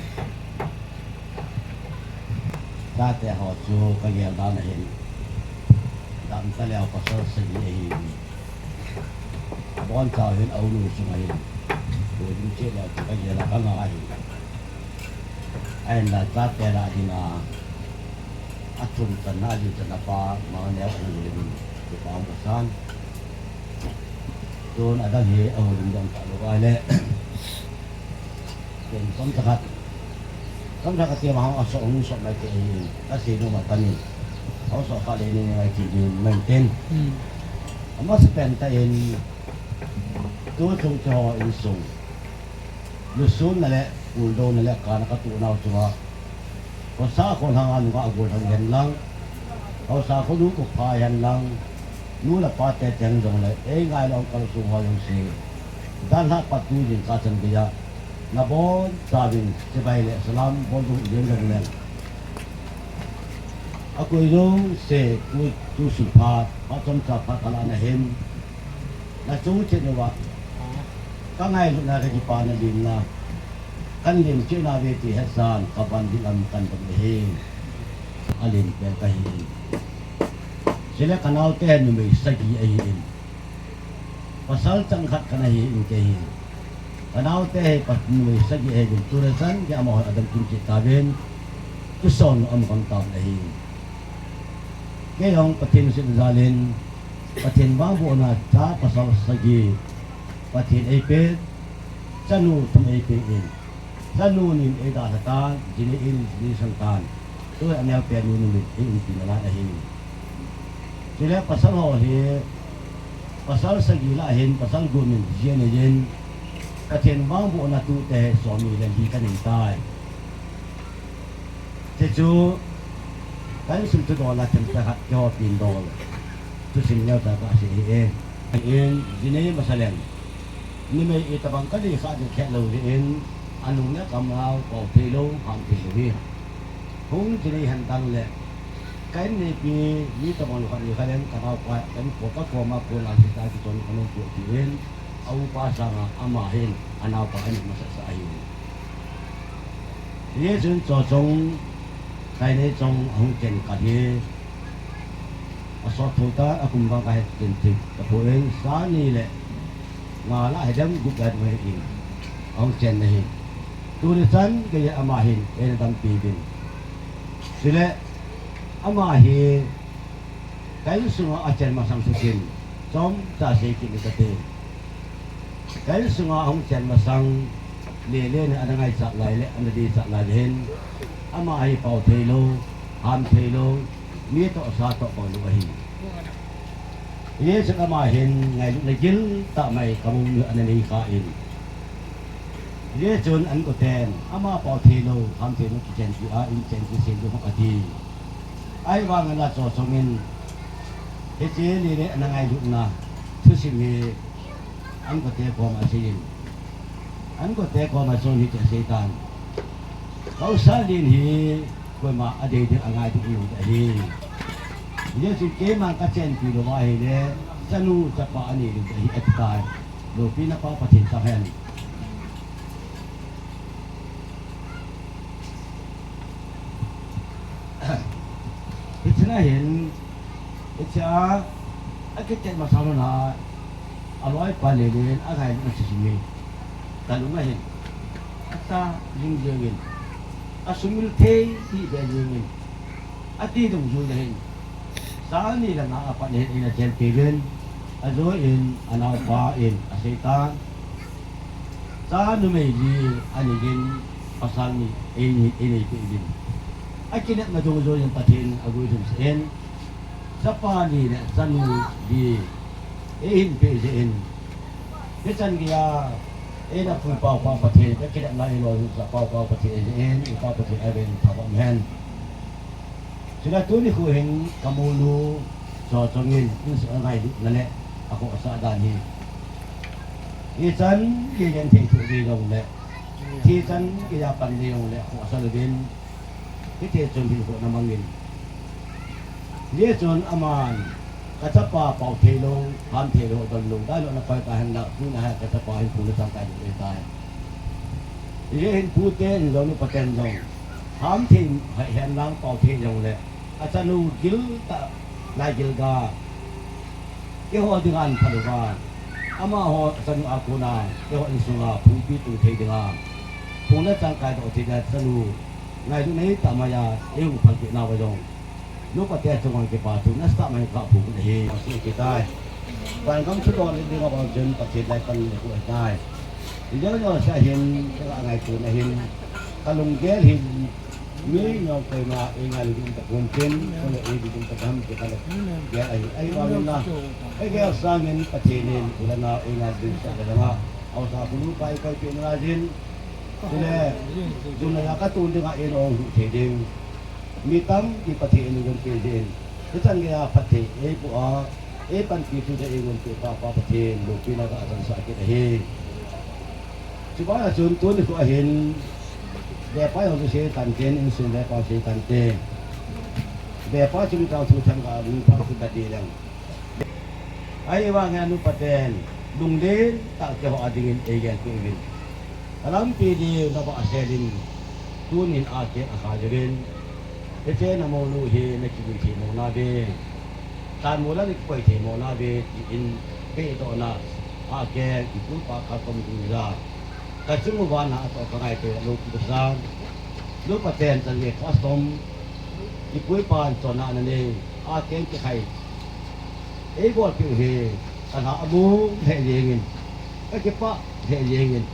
Chate ho chu kagel dan ahin, damta leu pasal sagi ahin, abonchau hin aunu sunga hin, boiding cheh leu chu kagel a kanga ahin. Ahinla chate lah dinga, athum channa, ajing channa pa, Mangneo ahin, kipa um kasan. Tun adang hi ahoulim ding talou ahile, ken chomcha khat, chomcha khat ti ma hung aso, hung so mai te ahin, asei nom atam in, hung so kha le ni ngai ti ding mai ten. Amasapen tah in, tu chung te ho insung, lusunna le puldouna le kana katoh nau chunga, khosah kholhang a nungah gollhang hihen lang, haosa khonu khopha hihen lang, nu le pa te teng jongle, eingailou kalsong ho jouse, dalhah pat tu jingkah chan geiya, nabonchauvin chibai le salam bol jong ijeng jongleng, akoi jouse tu, tusun phat, phat chomcha phat kalah nahin, nachung chet uva, kangailutna, kakipana, limna, kanlim cheh nauve ti hesan, kaban ding lam kanban ahi. Alim pen kahin. Chule kanaote numei sagi ahin. Pasal chang khat kana hin kei hi. Kanaote hi pa, numei sagi ahin, tuni chan gei amahon adam kim cheh tauvin, kisonnu aum gam tauvin ahi. Kei jong Pathen lungset jal in, Pathen vangbohna cha pasal sagi Pathen eipeh, chanu thum eipeh in, chanu ni in eidalha tan, jinei in, jinei sang tan, tu aneopen nu numei eiumpi nalai ahi. Chule pasal ho hi, pasal sagi lah hin, pasal gup in ji anei in, Pathen vangbohna tute hi som ni le li kanei tai. Hichu, ka insung thudol a themcha khat kihopin dol, thusim neocha kasei ahi e. Ahin, jinei masa leng, numei itobang kanei kha ding khelou jeh in, anung le kamnao pao theilou, ham theilou hi. Hung jinei hen tan le, ka inneipi mi tobang lou khat nei kha leng, kanaopa, ka inpo, kakoma kon a sita kichon kanung pu tin, aupa sanga ama hin anaopa anei masasa ahi. Hijeh chun chochong Tainei chong ahung chen khat hi. Asot thou ta, akum vang kahe chen thei tapon, sa ni le nga lah hidem gup lai mai in ahung chen ahi. Tuni chan geiya ama hin eina dampi uvin. Chule ama hi ka insunga achen masang thusim chomcha sei kit ing kate. Ka insunga ahung chen masang, Lele in ana ngaichat lai le ana deichat lai le hin, ama hi pao thei lou, ham thei lou, mi toh sa toh bang lou ahi. Hijeh chun ama hin ngailutna gil tah mai kamu ana nei khan, hijeh chun an koten ama pao thei lou, ham thei lou kichenpi a in chenpi sei lou ati. Ahivangin achochong in, hiche Lele ana ngailutna thusim hi an kote koma aseiyin, an kote koma chun hitia aseitan, Haosa Lin hi koima adei ding angai ding ihiuve ahi. Hijeh chun keiman kachenpi louva ahile chanu chapa anei diu ahi atitai. Loupina pa Pathen chang hen. Hichea hin, hichea akichen masang lhona, aloipa Lelen angailut thusim hi kalung ahin, ata jing jengin, asumil thei hihbeh jengin, ati dungjui le hin, sa ni le nga apat hin eina chenpi uvin, ajoiyin anaopa in aseitan, cha numei li anei uvin, pasal ni einei, einei peh uvin, akinepna dungjuiyin Pathen in aguilhung sah in, chapa li le chanu li eihin peh jeh in, hichan geiya eina puipa upa Pathen, kakinepna eina lolhinsah pa upa Pathen eina jeh in, ipa Pathen avel in thangvah um hen. Chule tuni nikho hin kamonu chochong in, insung angailutna le akhohsah dan hi, ichan geiya genthei thoh ding jongle, thi chan geiya pan ding jongle akhohsah louvin, hiti chun hinkho ana mangin. Hijeh chun aman, kachapa pao thei lou, ham thei lou, don lou, dailou na koi tahen lang, tuna hi kachapa hin phung le chang kai ding ahitai. Hijeh hin puten jong, nupaten jong, ham thei hen lang, pao thei jongle, achanu gil tah, lai gil ga, keiho dinga aphalouva, amaho achanu a kona keiho insunga phungpi tung thei dinga, phung le chang kaidoh thei dinga chanu ngailut neitah maiya eihung phalpeh nauva jong, nupate chunga kipa thu nasatah mai kaphong ahi. Ase kitai. Vangam thudol dinga bang chun Pathen lai pan le hu ahitai. Hijeh jong seh hin, ka ngaito na hin, kalunggel hin, mi jong koima eingailu ding tapon tin, kole eiding tapon ham ti kale gel ahi, ahivangin la, eigel sangin Pathen in u le nao eingailu ding sah le langa, haosa khonu pa eikoipeh nalaiyin, chule, chule a katun dinga eina hung thei ding, mi tampi Pathen in eigonpeh jeh in, hichan geiya phatthei eiboh a, eipanpi thu jeh eigonpeh pa, pa Pathen loupina kachansah kit ahi. Chubana chun tuni nikho ahin, vepa jong chu sei tante, insung vepa sei tante. Vepa chu mitao thu themgao, nungpha chu dadi leng. Ahivangin anupaten lunglen tah keiho a dingin eigelpeh uvin. Kalampi diu nabahsel in, tunin akeng akhai uvin. Hiche namonu hi nakivui thei mo nauve, tanmol a nakikoi thei mo nauve, tin pehdohna akeng, ipu ipa khat kom ding ja, kachung uva na atoh kangaito lou pi kasan. Nupaten chan gei custom, ipu ipan chonna nanei, akeng kikhai eibolpeh u hi, kalha among lheh jengin, kakipah lheh jengin,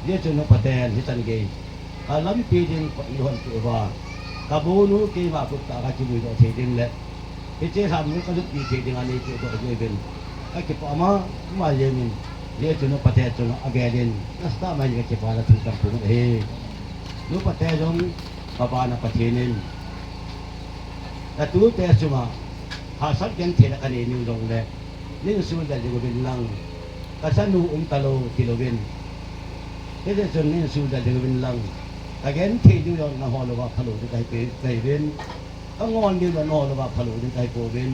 hijeh chun nupaten hichan gei kalampi ding kot neihonpeh uva, kamonu keima kut tah a kakivuidoh thei ding le, hiche lhamon kajotpi thei dinga neipehdoh jeh uvin, kakipah mama jengin, hijeh chun nupate chunga avelin nasatah mai in kakipana thu kaphong ahi. Nupate jong, mabana Pathen in natute chunga hahsat gentheina kanei niu jongle, neihin suldel ding uvin lang, kachanu umtalou tilouvin, hijeh chun neihin suldel ding uvin lang, kagenthei diu jong nangho louva phalou ding kahi, kahiuvin, kangol diu jong nangho louva phalou ding kahipouvin,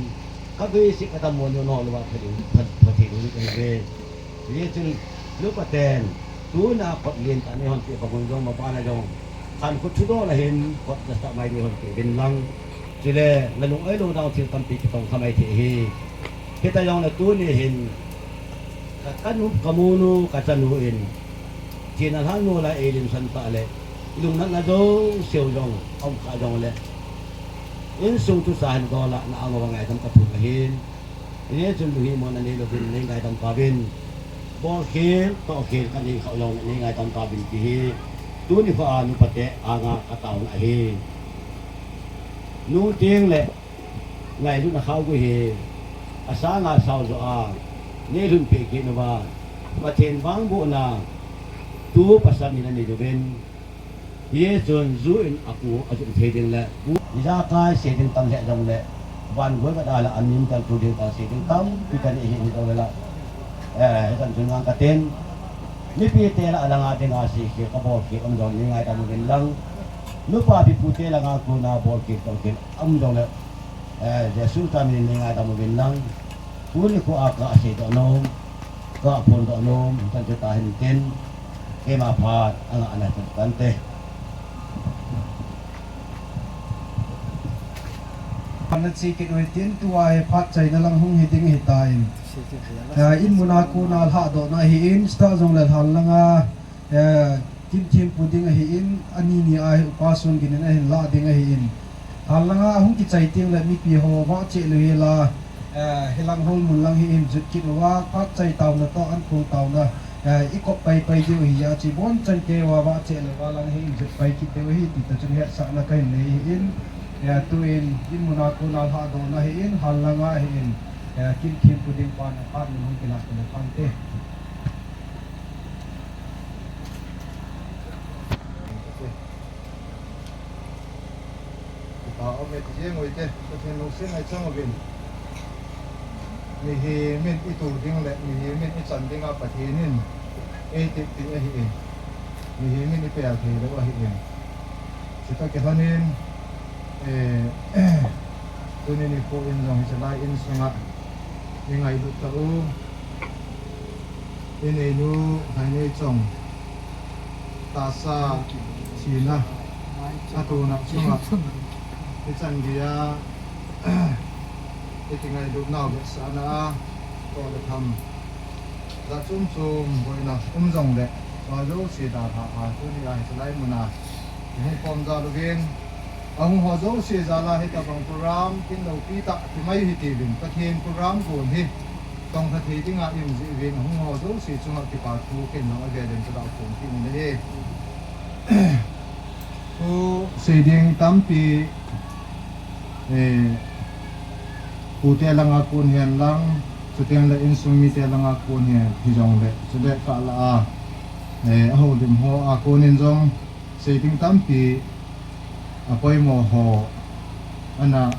kaveiset kadammo diu nangho louva pha, pha, phathei lou ding kahiuve. Hijeh chun nupaten tuna kot lentah neihonpeh bang un jong, mabana jong Khan khut thudoh na hin, kot na sa mai ni hon pe vin lang. Chule, na lung oi lung dang thil tampi kitong kha mai thei hi. Hita jong na tuni hin, ka, ka nu, ka mu nu, ka chanu in, thina lhang nu la ei lim san ta le, i lungnatna jong, seo jong, om kha jong le, insung tu sa hin dola, na ang wa ngaidam ka thu ka hin. Hijeh chun lunghi mo na nei louvin, nei ngaidam tauvin. Bolkhel, tohkhel, ka nei khah jong, nei ngaidam tauvin ti hi. Tuni kho a nupa te, anga ka tauna ahi. Nu teng le, ngailutna khao gu hi, asanga sao jo a, nei lhun peh kit uva, Pathen vangbohna, tu pasal ni na nei louvin, hijeh chun ju in a ku a jum thei ding le, bu, ijakai sei ding tam le jong le, van goi ka da la an nim tal tu ding tal sei ding tampi ka nei hi ni to le la, eh, he kan chun ngang ka ten, mipi te la langa ding a sei khi ka bol khi um jong nei ngaidam uvin lang, nupa pi pu te langa kona bol khi tong khi um jong le, Eh, Jesu ta min ni ngai dam uvin lang. Tuni kho a ka sei doh nom, ka phon doh nom, kan te ta hin tin. Keima phat, anga ana tan te. Pana chi kit uvin tin tua hi phat chaina lang hung hi ding hi ta in. Eh, in muna kona lhah doh na hi in, sta jong le lhan langa. Eh, kin thim pu ding ahi in, ani ni a hi upa sun ginin ahin lah ding ahi in. Hal langa hung kichai ting le mipi ho vah cheh lou hi la, eh, hilang hol mun lang hi in jut kit uva, phat chai tauna toh an khul tauna, eh, i kop pai pai diu hi a chi bon chan kei uva vah cheh lou uva lang hi in jut pai kit diu hi ti ta chun hetsahna ka hin nei hi in, eh, tu in, in muna kona lhah doh na hi in, hal langa hi in, eh, kin thim pu ding pan, pan mun hung kilah le pan te. Kipa um e ti jeng uvin te, Pathen lungset ngai chang uvin. Mihem in i tu ding le, mihem in i chan ding a Pathen in ei tepeh ahi e. Mihem in i pel thei lou ahi e. Chuta kilhon in, eh, tuni nikho in jong hiche lai insunga i ngailut tau. I neinu Haineichong tahsa thina a tuna chunga i chan geiya i kingailutnau vetsahna a toh le tham jat chom chom boina um jongle, tua jouse dalha a tuni a hiche lai muna i hung khom jal uvin, ahung ho jouse jal a hitabang program kin loupi tah kimai hitiuvin, Pathen program gon hi tongkha thei dinga i um jeh uvin, ahung ho jouse chunga kipa thu kin jong avel in ka phongkit in ahi. Thu sei ding tampi, eh, pute langa kon hen lang, chuteng le insung mite langa kon hi, hijongle, chule kah lah a, eh, ahoulim ho a kon in jong, sei ding tampi, apoimo ho, ana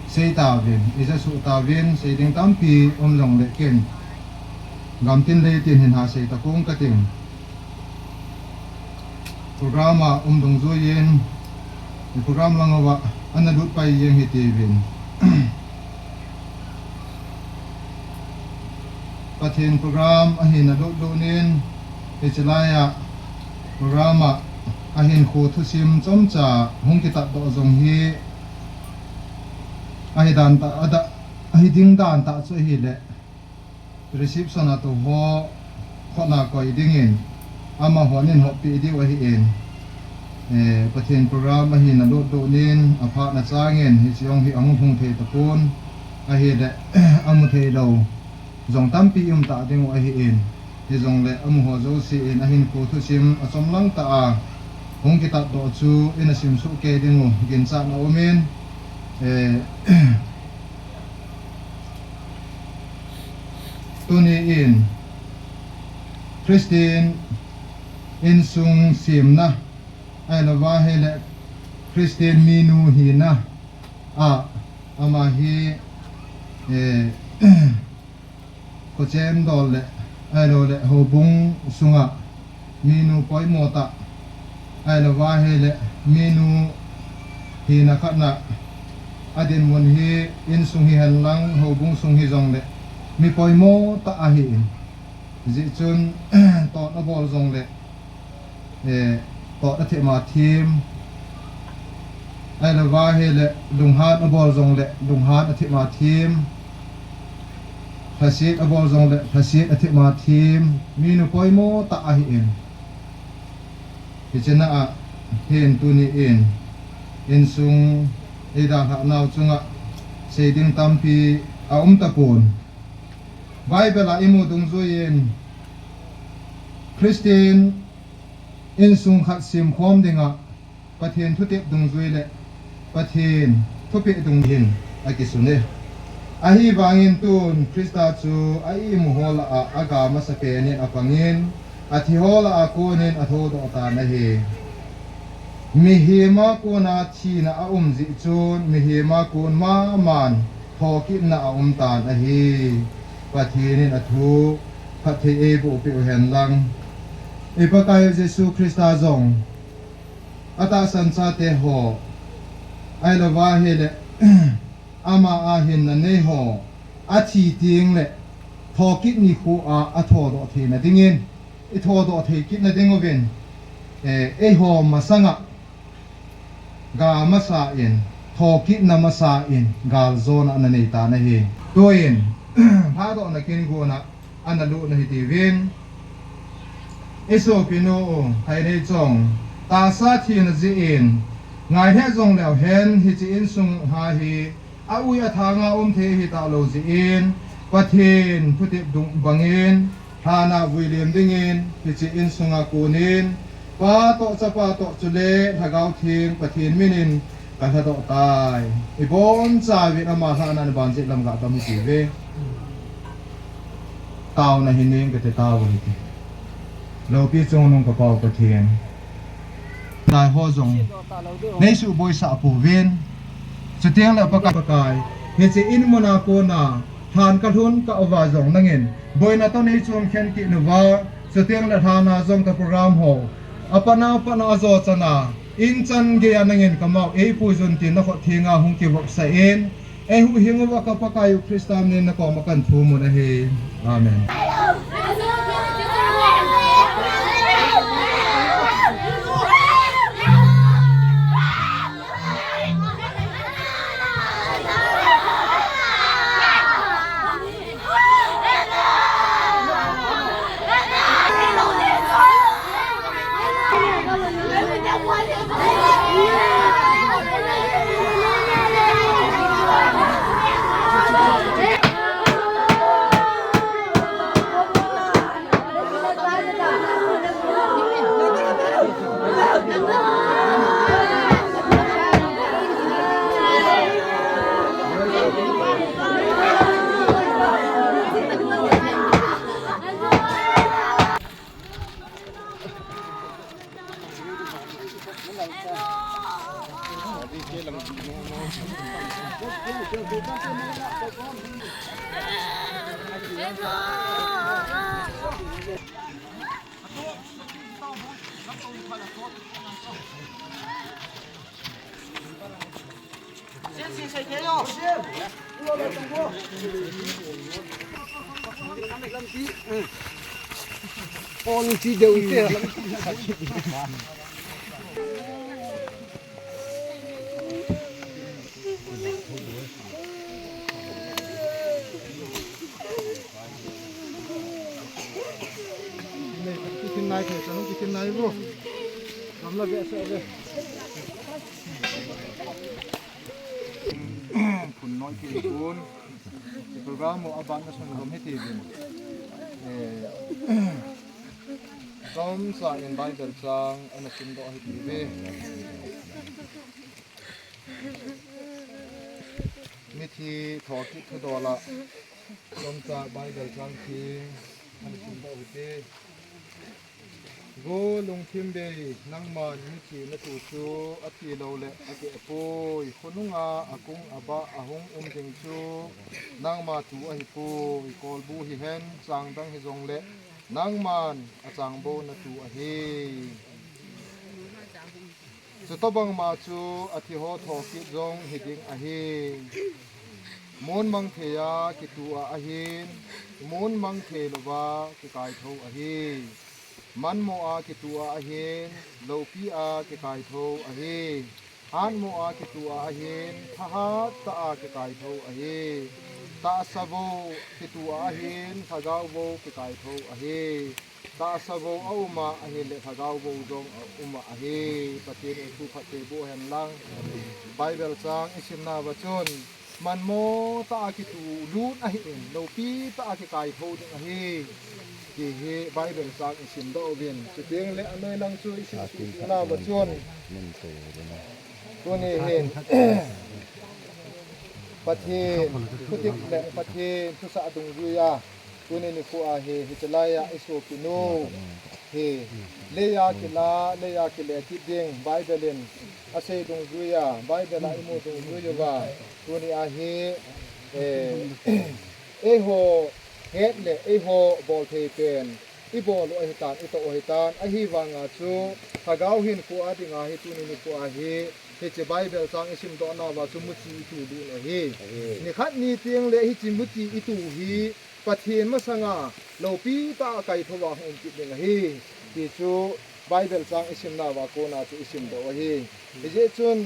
sei tauvin, ija suh tauvin, sei ding tampi um jongle ken, gam tin lei tin hin ha sei ta kong kating. Program a um dungjuiyin, program lang uva ana lut pai jeng hitiuvin. Pathen program ahina lut lut in, hiche laiya program a ahinkho thusim chomcha hung kitat doh jong hi, ahi dan tah, ada, ahi ding dan tah chu ahile, reception a tou ho khut a koi dingin, amahon in hoppi diu ahi in. Eh, Pathen program ahina lut lut in, aphatna changin, hiche jong hi ahung hung thei tapon, ahile, amu thei lou jong tampi um ta ding u ahi in. Hijongle, amu ho jouse in ahinkho thusim achom lang tah a hung kitat doh chu ina simsuh kei ding u ginchatna um in, eh, tuni in Christian insung semna, ahilou va ahile Christian minu hina a, ama hi, eh, khochem dol le, ahilou le houbung sunga minu poimo tah, ahilou va ahile minu hina khatna, adinmun hi insung hihen lang houbung sung hijongle mi poimo tah ahi in. Hijeh chun, ton abol jongle, eh, Toh athima thim. Ahilouva hile lunghan abol jongle lunghan athima thim. Lhaset abol jongle lhaset athima thim. Minu poimo tah ahin. Hichena a hin tuni in insung eidalhah nau chunga seiding tampi aum tapon. Bible a imu dungjuiyin Christian insung khat semkhom dinga Pathen thutep dungjui le Pathen thupeh dungjuiyin akisune. Ahivangin tun Christa chu a imu ho lah a aga masapen in apangin, athi ho lah a konin athoudoh tan ahi. Mihem a kona thina aum jeh chun mihem a kon maman thokitna aum tan ahi. Pathen in athu phatthei eiboh peh uhen lang. I Pakaiyu Jesu Christa jong atahsan chate ho, ahilouva hile ama a hinna nei ho, athi tengle thokit nikho a athoudoh theina dingin, ithodoh thei kitna dinguvin, eh, eiho masanga ga masan, thokitna masan galjona ana nei tan ahi. Tuin lhadohna kin gona ana lut u hitiuvin. Isopinu u, Hainei chong, tahsa thina jeh in ngai he jongleu hen hiche insung ha hi a-ui athanga um thei hita lou jeh in, Pathen thutep dungjuiyin lhan a vuilem dingin hiche insunga konin Pa toh Chapa toh chule Lhagao Theng Pathen minin kalhadoh tai. Ibonchauvin ama lhahna in banjeh lam ga tam hitiuve. Taona hi neng kate tauve hiti. Loupi chungnung ka Pau Pathen, nai ho jong neisuh boisah pouvin. Chutengle Pakai, Pakai, hiche in muna kona lhan kalhun kah uva jong nangin boina toh neichom khen kit uva, chutengle lhan a jong ka program ho apatna apatna ajo chana in chan geiya nangin kamau eipuijun tin nakhut thenga hung kivopsah in, eihuhhing uva ka Pakaiyu Christa minin nakoma kahin thum u ahi. Amen. Kithin nai thei, chanu kithin nai bo. Gamla be sa be. Phun noi ki phun. Program mo aban na son gom hiti bin. Eh, chomcha in Bible chang ana simdoh hiti ve. Mithi thokit thudol a chomcha Bible chang theng ana simdoh hite. Vo lungthim bei, nangman mithi natu chu athi lou le akeh poi. Khonunga akung abah ahung um ding chu nangma thu ahipoi. Kolbu hihen, chang dang hijongle nangman achang bou natu ahi. Chutobang ma chu athiho thokit jong hiding ahi. Mun mang thei a kitu a ahin, mun mang thei louva kikai tho ahi. Manmo a kitu a ahin, loupi a kikaitho ahi. Hanmo a kitu a ahin, thahat tah a kikaitho ahi. Tahsa bou kitu a ahin, lhagao bou kikaitho ahi. Tahsa bou aum a, ahinle lhagao bou jong aum a ahi. Pathen in thu phatthei boh hen lang. Bible chang isim nauva chun, manmo tah a kitu lut ahin, loupi tah a kikaitho ding ahi. Ti hi Bible chang isim doh uvin. Chuteng le anoi lang chu isim suh suh nauva chun, tuni hin Pathen, khutik le Pathen thusah dungjui a, tuni nikho a hi, hiche lai a i sopinu hi, lei a kila, lei a kile kit ding, Bible in asei dungjui a, Bible a imu dungjui uva, tuni a hi, eh, eiho het le eiho bol thei pen, i bol u ahitan, i toh u ahitan, ahivanga chu, lhagao hinkho a dinga hi tuni nikho a hi, hiche Bible chang isim doh nauva chu muchi itu ding ahi. Ahi. Nikhat ni teng le hiche muchi itu hi, Pathen masanga loupi tah a kaitho a hung um kit ding ahi. Ti chu Bible chang isim nauva kona chu isim doh u ahi. Hijeh chun,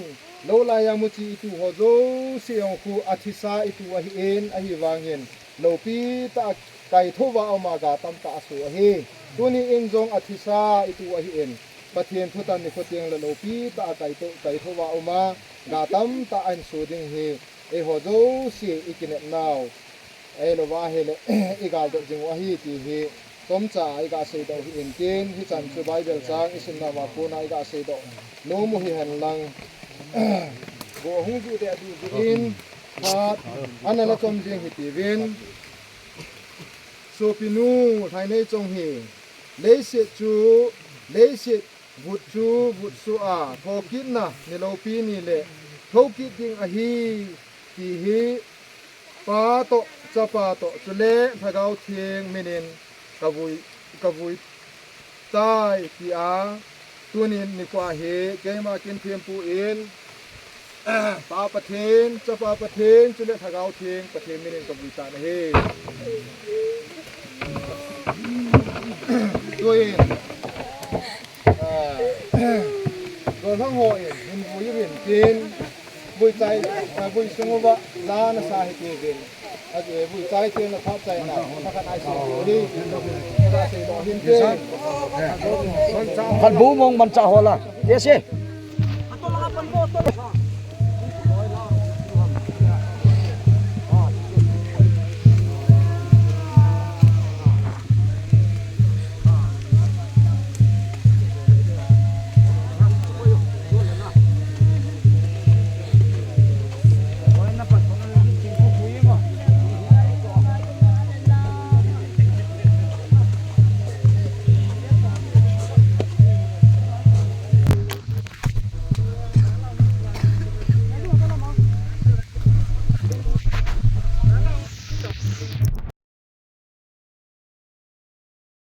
lou lai a muchi itu ho jouse jong khu athisa itu ahin, ahivangin, loupi tah a kaitho a um a ga tamtah asoh ahi. Tuni in jong athisa itu ahin, Pathen thutan nikho teng le loupi tah a kaitho, kaitho a um a ga tamtah ahin soh ding hi, eiho jouse i kinep nau, ahilou va ahile, i galdot jing u ahi ti hi, chomcha i ga seidoh u ahin tin, hichan chu Bible chang isim nauva kona i ga seidoh nom u hihen lang. Go hung ju de du ju in, phat, ana la chom jing hitiuvin. Sopinu Lhaineichong hi, leiset chu, leiset vut chu vut suh a, thokitna ni loupi ni le thokit ding ahi, ti hi, Pa toh, Chapa toh, chule Lhagao Theng minin kavui, kavui tai, tia, tunin nikho a hi, keima Kinthempu in, Pa Pathen, Chapa Pathen, chule Lhagao Theng Pathen minin kavui tan ahi. Tuin, ah, golhang hon hin vui uvin tin, vui chai, ah, vui sung uva la nasa hitiuvin. Ati, vui chai tin, na phat chai na, na khat ai si hi, na sei lo hin tin. Khat bu mong man cha ho la. Yes, eh.